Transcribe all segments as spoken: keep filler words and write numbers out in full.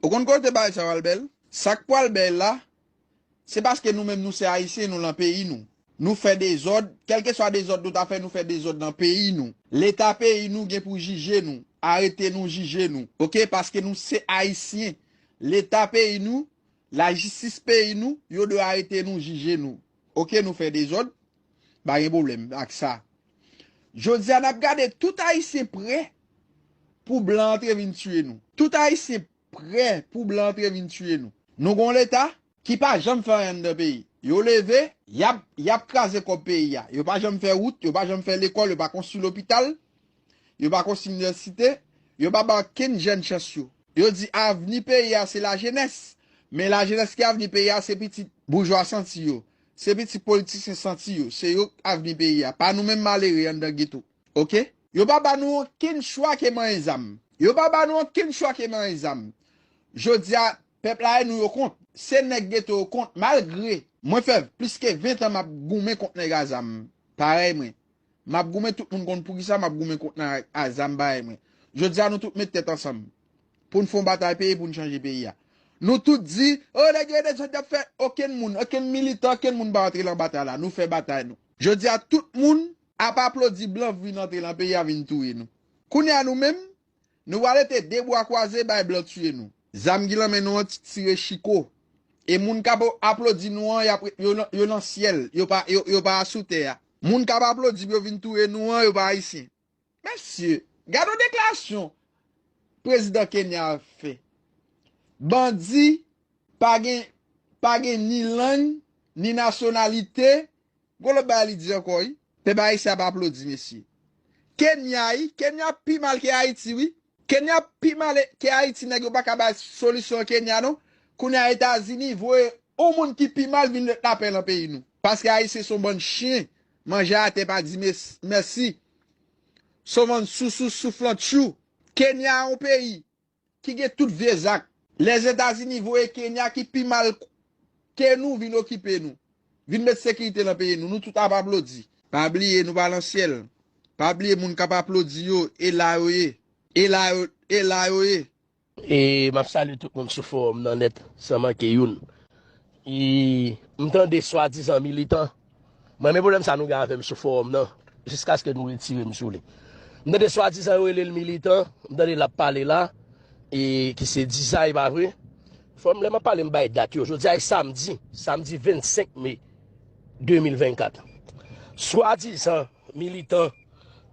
Ou konn kote bagay sa pral bèl? Sa k pral bèl la, se paske nou menm nou se Ayisyen, nou lan peyi nou. Nou fè dezòd, kèlkeswa dezòd nou ta fè, nou fè dezòd nan peyi nou. Leta peyi nou gen pou jije nou, arete nou, jije nou. Oke, paske nou se Ayisyen. Leta peyi nou, lajistis peyi nou, yo dwe arete nou, jije nou. Oke, nou fè dezòd, pa gen pwoblèm ak sa. Jodi a, n ap gade tout Ayisyen prè pou blan antre vin tiye nou. Tout Ayisyen prè pou blan antre vin tiye nou. Nou gon leta ki pa janm fè anyen anndan peyi. Yo leve, y ap, y ap kraze kòb peyi a. Yo pa janm fè wout, yo pa janm fè lekòl, yo pa konstwi lopital, yo pa konstwi inivèsite, yo pa ba okenn jèn chans yo. Yo di avni peyi a se lajenès, men lajenès ki avni peyi a se pitit boujwa santi yo, se pitit politisyen santi yo, se yo avni peyi a, pa nou menm malere anndan geto. Oke? Yo pa ba nou okenn chwa ke manyen zam. Yo pa ba nou okenn chwa ke manyen zam. Jodi a, pèp la e nou yo kont. Se nèg geto yo kont, malgre mwen fè plis ke ven tan m ap goumen kont nèg a zam parèy mwen. M ap goumen, tout moun konn poukisa m ap goumen kont nèg a zam parèy mwen. Jodi a, nou tout met tèt ansanm pou n fè yon batay peyi, pou n chanje peyi a. Nou tout di, o, nèg yo e dezòd y ap fè. Okenn moun, okenn militan, okenn moun pa antre lan batay la. Nou fè batay nou. Jodi a, tout moun ap aplodi blan vin antre lan peyi a, vin touye nou. Kounye a, nou menm, nou pral rete de bra kwaze bay blan tiye nou. Zam ki lan men nou an ti tire chiko. E moun k ap aplodi nou an, y ap, yo, nan- yo nan syèl, yo pa, yo, yo pa asou tè a. Moun k ap aplodi pou yo vin touye nou an, yo pa ayisyen. Mesye, gade yon deklarasyon prezidan Kenya a fè. Bandi pa gen, pa gen ni lang, ni nasyonalite. Gon lòt bagay li di ankò, wi. Pèp ayisyen ap aplodi, mesye. Kenya, wi. Kenya pi mal ke Ayiti, wi. Kenya pi mal ke Ayiti, nèg yo pa ka bay solisyon Kenya, non. Kounye a Etazini voye yon moun ki pi mal vin ret lapè lan peyi nou. Paske Ayisyen se yon bann chen, manje atè pa di mes- mèsi. Se yon bann sousou souflantchou. Kenya yon peyi ki gen tout vye zak. Lèzetazini voye Kenya ki pi mal ke nou vin okipe nou. Vin met sekirite lan peyi nou. Nou tout ap aplodi. Pa bliye nou pa lan syèl. Pa bliye moun k ap aplodi yo, e la yo ye. E la yo, e la yo ye. E m ap salye tout moun sou fowòm nan nèt, san manke youn. E m tande swadizan militan. Mwen, men pwoblèm sa nou gen avè m sou fowòm nan, jiskaske nou retire m sou li. M tande swadizan yo rele l militan, m tande l ap pale la, e ki se Dizay, pa vre? Fò m, lè m ap pale, m bay dat yo. Jodi a e samdi, samdi vennsenk me de mil vennkat. Swadizan militan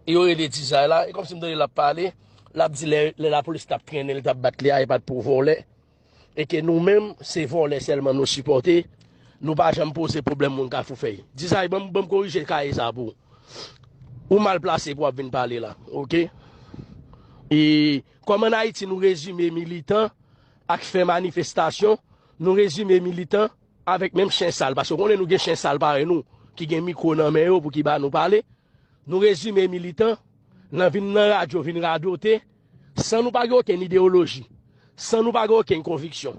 yo rele Dizay la, e kòmsi m tande l ap pale, l ap di lè, lè lapolis t ap trennen l, t ap bat li a, e pa t pou vòlè. E ke nou menm, se vòlè sèlman nou sipòte, nou pa janm poze pwoblèm moun Kafou Fèy. Dizay, ban m, ban m korije kaye sa pou ou. Ou mal plase pou w ap vin pale la, oke? E kòm ann Ayiti nou rezime militan ak fè manifestasyon, nou rezime militan avèk menm chen sal, paske w konnen nou gen chen sal parèy nou, ki gen mikwo nan men yo pou ki ba nou pale. Nou rezime militan nan vin nan radyo, vin radote, san nou pa gen okenn ideyoloji, san nou pa gen okenn konviksyon.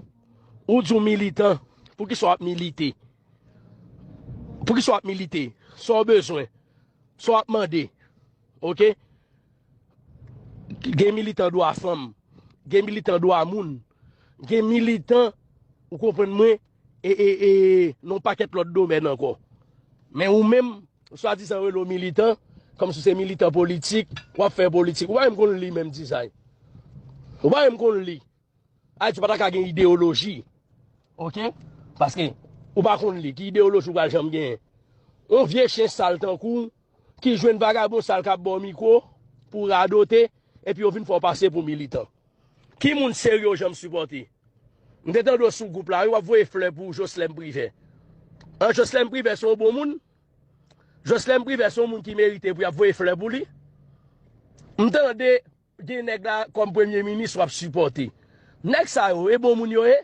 Ou di w militan, poukisa w ap milite? Poukisa w ap milite? Sa w bezwen? Sa w ap mande? Oke? Gen militan dwa fanm, gen militan dwa moun, gen militan, ou konprann mwen, e, e, e, nan yon pakèt lòt domèn ankò. Men ou menm, swadizan rele w militan, kòmsi w se militan politik, w ap fè politik. Ou pa menm konn li menm, Dizay. Ou pa menm konn li. Ayiti pa ta ka gen ideyoloji. Oke? Paske ou pa konn li. Ki ideyoloji ou pral janm genyen? Yon vye chen sal tankou w, ki jwenn vagabon sal k ap ba w mikwo, pou w radote, epi yo vin fè w pase pou militan. Ki moun serye w janm sipòte? M te tande w sou gwoup la, wi, w ap voye flè pou Joslèm Privè. An, Joslèm Privè se yon bon moun? Joslèm Privè se yon moun ki merite pou y ap voye flè pou li? M tande gen nèg la kòm premye minis w ap sipòte. Nèg sa yo, e bon moun yo ye?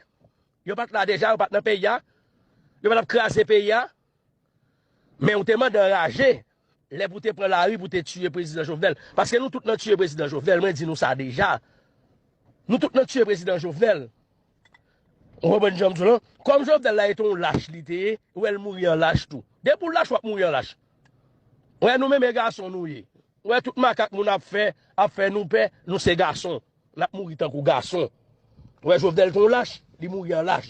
Yo pa t la deja, yo pa t nan peyi a? Yo pa t ap kraze peyi a? Men ou te mande anraje lè pou te pran lari pou te tiye prezidan Jovenel. Paske nou tout nan tiye prezidan Jovenel, mwen di nou sa deja. Nou tout nan tiye prezidan Jovenel. Ou konprann jan m di w lan? Kòm Jovenel la e te yon lach li te ye, ou wè l mouri an lach tou. Depi w lach, w ap mouri an lach. Ou wè nou menm e gason nou ye. Ou wè tout makak moun ap fè, ap fè nou pè, nou se gason. N ap mouri tankou gason. Ou wè Jovenel te yon lach, li mouri an lach.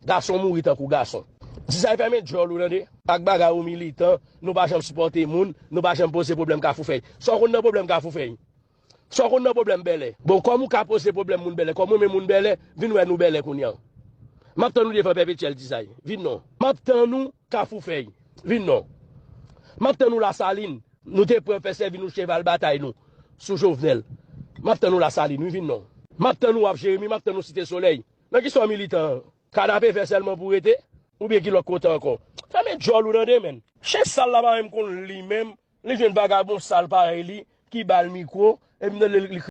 Gason mouri tankou gason. Dizay, fèmen djòl ou tande. Ak bagay ou militan, nou pa janm sipòte moun, nou pa janm poze pwoblèm Kafou Fèy. Sa w konn nan pwoblèm Kafou Fèy? Sa w konn nan pwoblèm Bèlè? Bon, kòm ou ka poze pwoblèm moun Bèlè, kòm ou menm moun Bèlè, vin wè nou Bèlè kounye a. M ap tann ou devan Pèpetyèl, Dizay. Vin non. M ap tann ou Kafou Fèy. Vin non. M ap tann ou Lasalin. Nou te pran fè sèvi nou cheval batay nou sou Jovenel. M ap tann ou Lasalin, wi, vin non. M ap tann ou ap Jeremi, m ap tann ou Site Solèy. Nan ki sa w militan an? Kanapevè sèlman pou rete? Oubyen ki lòt kote ankò? Fèmen djòl ou tande, menn. Chen sal la pa menm konn li menm. Li jwenn vagabon sal parèy li ki ba l mikwo, epi li, li